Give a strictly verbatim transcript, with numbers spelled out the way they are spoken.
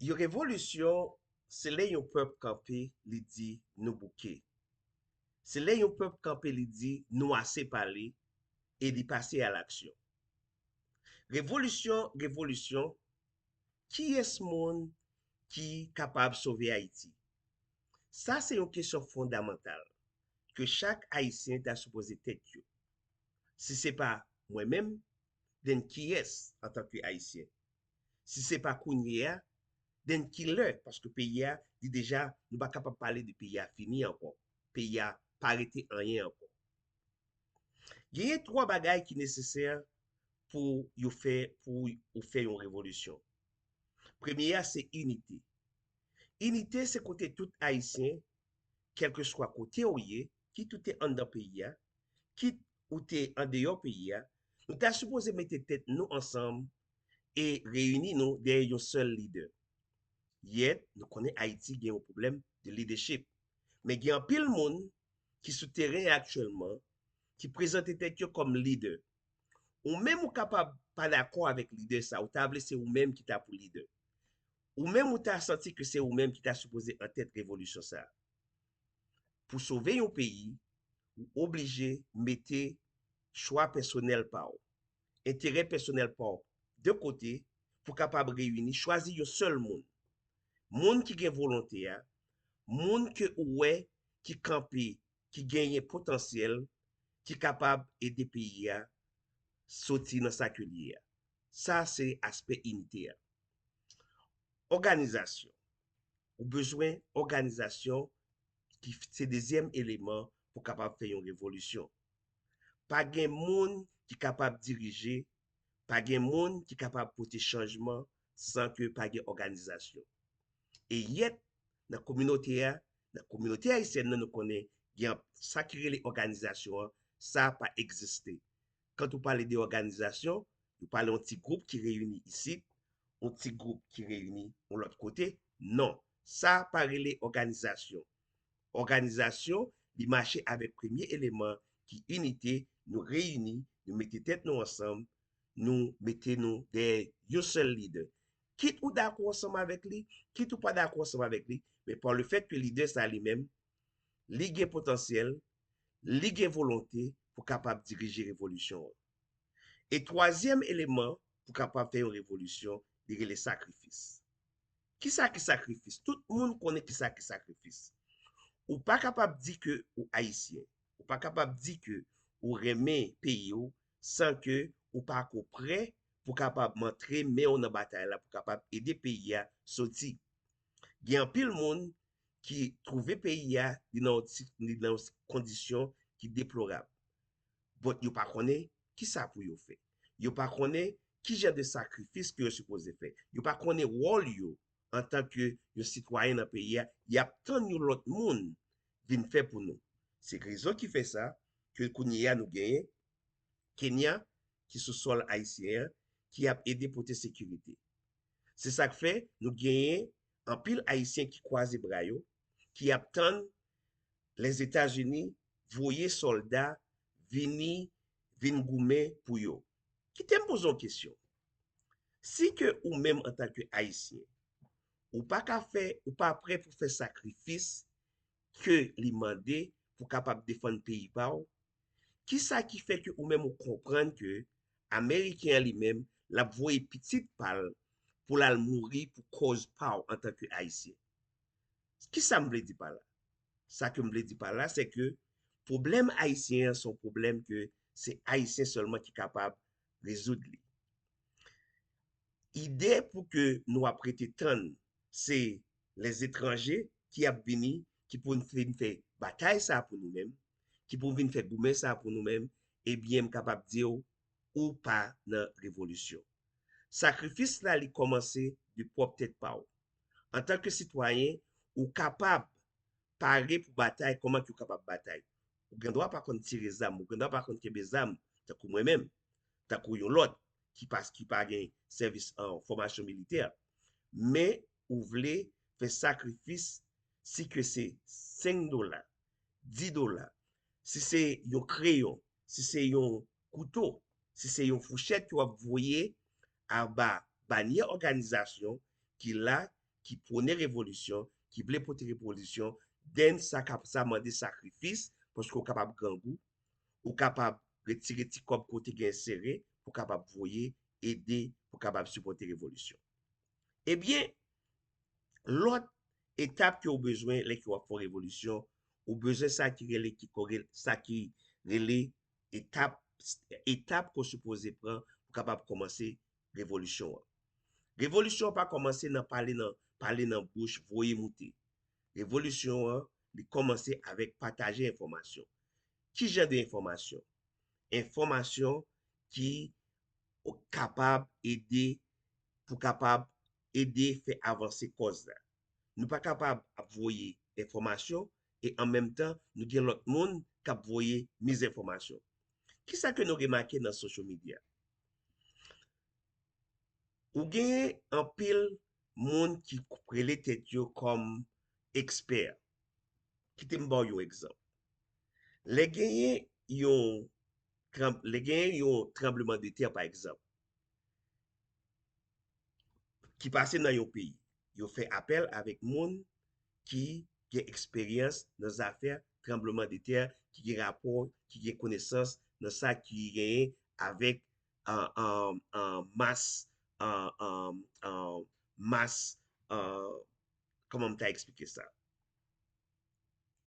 Yon revolisyon, se lè yon pèp kanpe, li di, "Nou bouke." Se lè yon pèp kanpe, li di, "Nou ase pale," e li pase a laksyon. Revolisyon, revolisyon, kiyès moun ki kapab sove Ayiti? Sa se yon kesyon fondamantal ke chak Ayisyen ta sipoze tèt yo. Si se pa mwen menm, then kiyès antanke Ayisyen? Si se pa kounye a, then kilè? Paske peyi a, li deja, nou pa kapab pale de peyi a fini ankò. Peyi a pa rete anyen ankò. Genyen twa bagay ki nesesè pou yo fè, pou ou fè yon revolisyon. Premye a, se inite. Inite, se kote tout Ayisyen, kèlkeswa kote ou ye, kit ou te anndan peyi a, kit ou te andeyò peyi a, nou ta sipoze mete tèt nou ansanm e reyini nou dèyè yon sèl lidè. Yèt, nou konnen Ayiti gen yon pwoblèm de leadership. Men gen anpil moun ki sou teren an aktyèlman, ki prezante tèt yo kòm lidè. Ou menm ou kapab pa dakò avèk lidè sa, ou ta vle se ou menm ki ta pou lidè. Ou menm ou ta santi ke se ou menm ki ta sipoze an tèt revolisyon sa. Pou sove yon peyi, ou oblije mete chwa pèsonèl pa w, enterè pèsonèl pa w de kote pou kapab reyini, chwazi yon sèl moun. Moun ki gen volonte a, moun ke ou wè ki kanpe, ki genyen potansyèl, ki kapab ede peyi a soti nan sa ke li ye a. Sa se aspè inite a. Òganizasyon. Ou bezwen òganizasyon ki f- se dezyèm eleman pou kapab fè yon revolisyon. Pa gen moun ki kapab dirije, pa gen moun ki kapab pote chanjman san ke pa gen òganizasyon. E yèt, nan kominote a, nan kominote ayisyèn nan, nou konnen gen sa ki rele òganizasyon an, sa pa egziste. Kan ou pale de òganizasyon, ou pale yon ti gwoup ki reyini isit, yon ti gwoup ki reyini yon lòt kote. Non, sa pa rele òganizasyon. Òganizasyon, li mache avèk premye eleman ki inite, nou reyini, nou mete tèt nou ansanm, nou mete nou dèyè yon sèl lidè. Kit ou dakò ansanm avèk li, kit ou pa dakò ansanm avèk li, men pa le fèt ke lidè sa li menm, li gen potansyèl, li gen volonte pou kapab dirije revolisyon an. E twazyèm eleman pou kapab fè yon revolisyon, li rele sakrifis. Kisa ki sakrifis? Tout moun konnen kisa ki sakrifis. Ou pa kapab di ke ou ayisyen. Ou pa kapab di ke ou renmen peyi w san ke ou pa ko prè pou kapab antre men w nan batay la, pou kapab ede peyi a soti. Gen anpil moun ki twouve peyi a li nan yon ti- li nan yon kondisyon ki deplorab. But yo pa konnen kisa pou yo fè. Yo pa konnen ki jan de sakrifis ke yo sipoze fè. Yo pa konnen wòl yo antanke yon sitwayen nan peyi a. Y ap tann yon lòt moun vin fè pou nou. Se rezon ki fè sa ke kounye a nou genyen Kenya ki sou sòl ayisyen an, ki ap ede pote sekirite. Se sa k fè nou genyen anpil Ayisyen ki kwaze bra yo, ki ap tann Lèzetazini voye sòlda vini, vin goumen pou yo. Kite m poze yon kesyon. Si ke ou menm antanke Ayisyen, ou pa ka fè, ou pa prè pou fè sakrifis ke li mande pou kapab defann peyi pa w, kisa ki fè ke ou menm ou konprann ke Ameriken an li menm, l ap voye pitit pa l pou l al mouri pou kòz pa w antanke Ayisyen? Kisa m vle di pa la? Sa ke m vle di pa la, se ke pwoblèm ayisyen an se yon pwoblèm ke se Ayisyen sèlman ki kapab rezoud li. Ide pou ke nou ap rete tann se lèzetranje ki ap vini, ki pou vin fè batay sa pou nou menm, ki pou vin fè goumen sa pou nou menm, ebyen, m kapab di w, ou pa nan revolisyon. Sakrifis la, li kòmanse de pwòp tèt pa w. Antanke sitwayen, ou kapab pare pou batay, kòman ki w kapab batay? Ou gen dwa pa konn tire zam, ou gen dwa pa konn kenbe zam, tankou mwen menm, tankou yon lòt ki pa, ki pa gen sèvis an fòmasyon militè. Men ou vle fè sakrifis, si ke se senk dola, dis dola, si se yon kreyon, si se yon kouto, si se yon fouchèt ke w ap voye anba banyè òganizasyon ki la, ki pwone revolisyon, ki vle pote revolisyon, then sa ka, sa mande sakrifis, paske ou kapab grangou, ou kapab retire ti kòb kote gen sere, pou kapab voye, ede, pou kapab sipòte revolisyon. Ebyen, lòt etap ke ou bezwen lè ke w ap fè yon revolisyon, ou bezwen sa ki rele, ki korel, sa ki rele etap, etap ke w sipoze pran pou kapab kòmanse revolisyon an. Revolisyon an pa kòmanse nan pale nan, pale nan bouch, voye moute. Revolisyon an, li kòmanse avèk pataje enfòmasyon. Ki jan de enfòmasyon? Enfòmasyon ki kapab ede, pou kapab ede fè avanse kòz la. Nou pa kapab ap voye enfòmasyon e an menm tan nou gen lòt moun k ap voye mizenfòmasyon. Kisa ke nou remake nan social media? Ou genyen anpil moun ki rele tèt yo kòm ekspè. Kite m ba w yon egzanp. Lè genyen yon tranb-, lè genyen yon tranbleman de tè, pa egzanp, ki pase nan yon peyi, yo fè apèl avèk moun ki gen eksperyans nan zafè tranbleman de tè, ki gen rapò, ki gen konesans nan sa ki genyen avèk, an, an, an, mas, an, an, an, mas, an, kòman m ta eksplike sa?